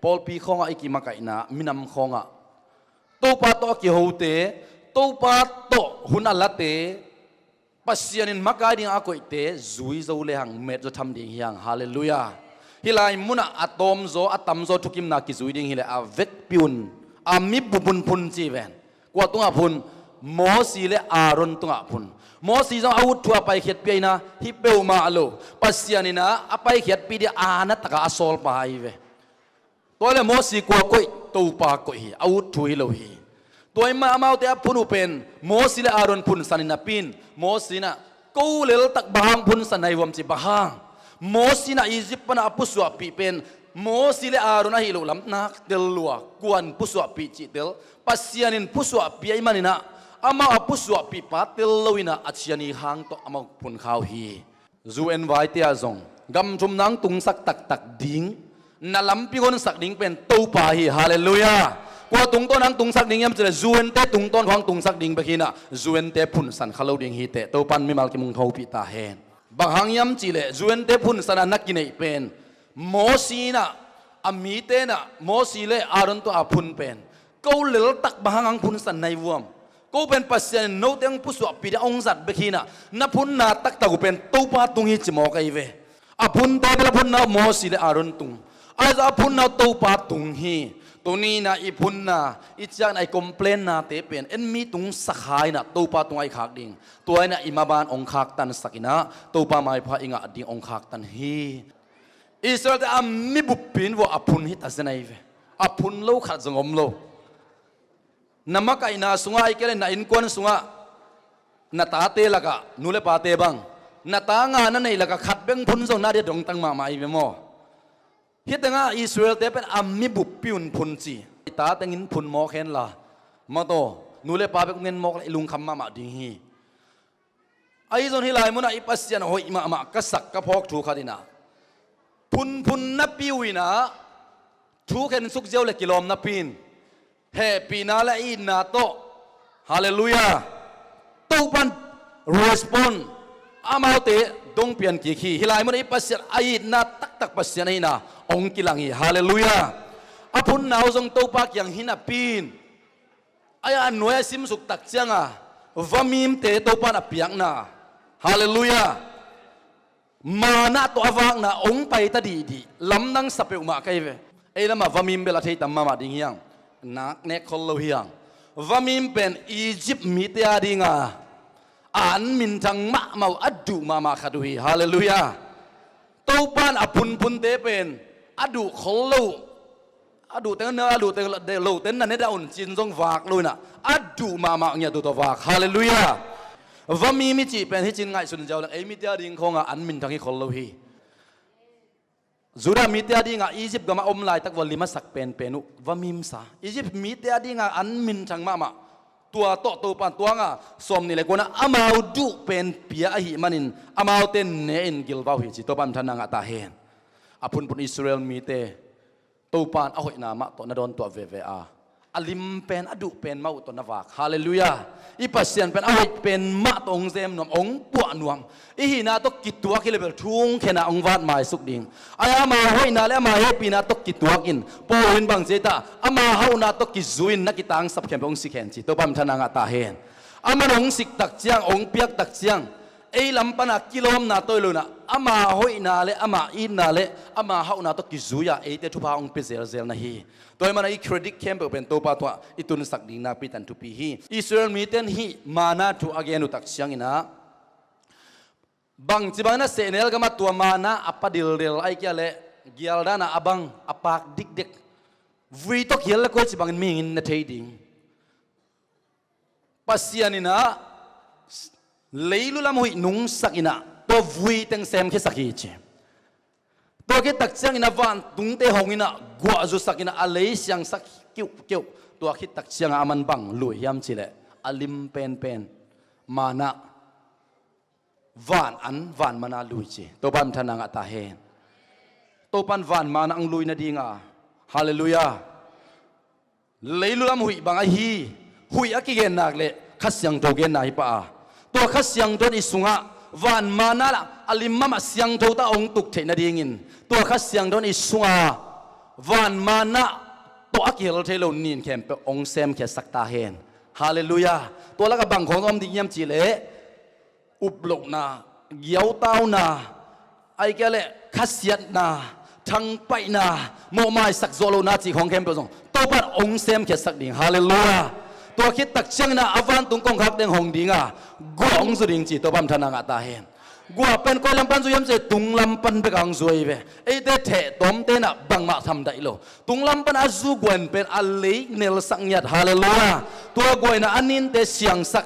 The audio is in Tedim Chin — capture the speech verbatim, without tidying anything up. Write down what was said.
Pawlpi khawngah i kimakaihna, minam khawngah Topa tawh a kihote, Topa tawh hun a late, Pasian in makai ding a koihte zui zo lehang met zaw tham ding hi hang. Halleluiah. Hih lai munah a tawmzaw a tamzaw thukimna kizui ding hileh a vekpi un, a mibup un phun ci ven. Kua tungah phun? Mosi le Aaron tungah phun. Mosi zong a ut thu a paikhiatpih ahihna hi peuhmah lo, Pasian in a paikhiatpih ding a na takah a sawlpa ahi ve. Tua le Mosi kua koih? Topa koih hi, a ut thu hi lo hi. Tua in mah amaute a phun uh pen Mosi le Aaron phunsan in a pin, Mosi in a ko leltak bang hang phunsan nai vuam ci bang hang. Mosi in a Egypt panah a pusuahpih pen Mosi le Aaron ahi loh lam nak tel lua, kuan pusuahpih cih tel, Pasian in pusuahpih ahih manin a amau a pusuahpihpa tel lo in a a ciani hang tawh amau phun kha uh hi. U N vaite ah zong gam thum nang tungsak taktak ding, na lampi honsak ding pen Topa hi. Halleluiah. Kua tungtawn hang tungsak ding hiam cileh U N te tungtawn hang tungsak ding bek hi in a U N te phunsan kha lo ding hi teh. Topan mimal kim hong thopih ta hen. Bang hang hiam cileh U N te phunsan a na kineih pen Mosi in a, a mite in a, Mosi le Aaron tungah phun pen ko leltak bang hang hang phunsan nai vuam. Ko pen Pasian in note hong pusuahpih ding hong zat bek hi in a, na phunna taktak uh pen Topa tung hi ci mawk ahi ve. A phunte bel a phunna uh Mosi le Aaron tung, ahi zong a phunna uh Topa tung hi. Tuni in a i phunna, i ciakna, i complain-nate pen en mi tung sakha in a Topa tungah i khak ding. Tua in a i maban hong khaktansak in a Topa maipha i ngah ding hong khaktan hi. Israel-te a mibup pi in vua a phun hi ta zen ahi ve. A phun lo khat zong om lo. Na makaihna sungah ahih kei leh na innkuan sungah, na tate lakah, nu le pate bang, na ta nga na neih lakah khat bek phun zong na dia dongtang mahmah ahi ve maw. Hih tengah Israel-te pen a mibup pi un phun ci. I ta tengin phun mawk hen la, mawtaw, nu le pa bek hong en mawk leh i lungkham mahmah ding hi. Ahi zong hih lai munah i Pasian hoih mahmah ka sak ka phawk thu khat in a, phunphun napi uh in a thu khen suk ziau le kilawm napi in hehpihna le a itna tawh, halleluiah, Topan respond, amaute dong pian kik hi. Hih lai munah i Pasian a itna taktak Pasian ahihna hong kilang hi. Halleluiah. A phunna uh zong Topa kiang hi napi in, a nuai a simsuk tak cianga vamimte Topan a piakna, halleluiah, manna tawh a vakna hong paita dihdih, lamdang sa peuhmah ka hi ve. Ei lamah vamim bel a thei tam mahmah ding hi hang, nak nek khol lo hi hang. Vamim pen Egypt mite a dinga a an minthang mahmah uh, a duh mahmah khat uh hi. Halleluiah. Topan a phunphunte pen a duh khol lo, a duh teng, a duh teng lo ten na ne dah un ci-in zong vak lo in a, a duh mahmah ngiat uh tawh vak. Halleluiah. Vamim i cih pen hih ci-in ngaihsun ziau leng ei mite a ding khawngah an minthang hi khol lo hi. Judah mite a dingah Egypt gamah om laitak vua lim a sak penpen uh vamim sa. Egypt mite a dingah an minthang mahmah. Tua tawh Topan tuanga sawmnih le kuana amau duh pen pia ahih manin amaute ne-in gilvau hi ci. Topan minthanna ngah ta hen. A phunphun Israel mite Topan a hoihna mah tawh na dawntuah veve a, a lim pen a duh pen mah uh tawh na vak. Halleluiah. I Pasian pen a hoih pen mah tawh hong zem nuam, hong puah nuam. I hihna tawh kituak hi le bel thungkhenah hong vat maisuk ding. Ai, ama hoihna le ama hehpihna tawh kituak in, Paul in bang ci ei ta, ama hauhna tawh kizui in na kitangsap khempeuh hong sikhen ci. Topa minthanna ngah ta hen. Aman hong sik tak ciang, hong piak tak ciang, ei lam pana kilawmna tawh hi lo in a, ama hoihna le ama itna le ama hauhna tawh kizui a eite thupha hong pia zelzel na hi. Tua ahih manin i credit khempeuh pen Topa tungah i tunsak ding nakpi tan thupi hi. Israel mite in hih manna thu a gen uh tak ciangin a, bangci bangin a sehnel gamah tua manna a pa dildel ahih kei leh gialdana a bang a paak dikdek, vui tawh kial le koici bangin mihing in na thei ding. Pasian in a leilu lam huih nungsak in a, tua vui teng semkhiasak hi ci. Tua khit tak ciangin a vantungte hong in a guah zusak in a, a lei siangsak kiuhkiuh. Tua khit tak ciangin a man bang lui hiam cih leh a lim penpen manna, van an, van manna lui ci. Topa minthanna ngah ta hen. Topan van manna hong lui nading a. Halleluiah. Leilu lam huih bang ahi, huih a kigen nak leh Kha Siangtho genna hi pah a. Tua Kha Siangtho in i sungah van manna lah a limmam ah siangtho ta hong tuk theih nadingin tua Kha Siangtho in i sunga van manna tawh a kihel thei lo nin khempeuh hong semkhiatsak ta hen. Halleluiah. Tua lakah bang khawng om ding hiam cihleh, uplohna, giautauna, ahih kei leh khasiatna, thangpaihna, mawhmaisak zawh lohna cih khawng khempeuh zong Topa in hong semkhiatsak ding. Halleluiah. Tua khit tak ciangin ah a vantung kongkhak teng hong ding a, gua hong zu ding ci Topa in thana ngah ta hen. Gua pen koi lam pan zu hiam cihleh tung lam pan bek a hong zu hi ve. Eite theh tawmte in ah bangmah tham daih lo. Tung lam pan a zu gua in pen a lei nelsak ngiat. Halleluiah. Tua gua in ah a ninte siangsak,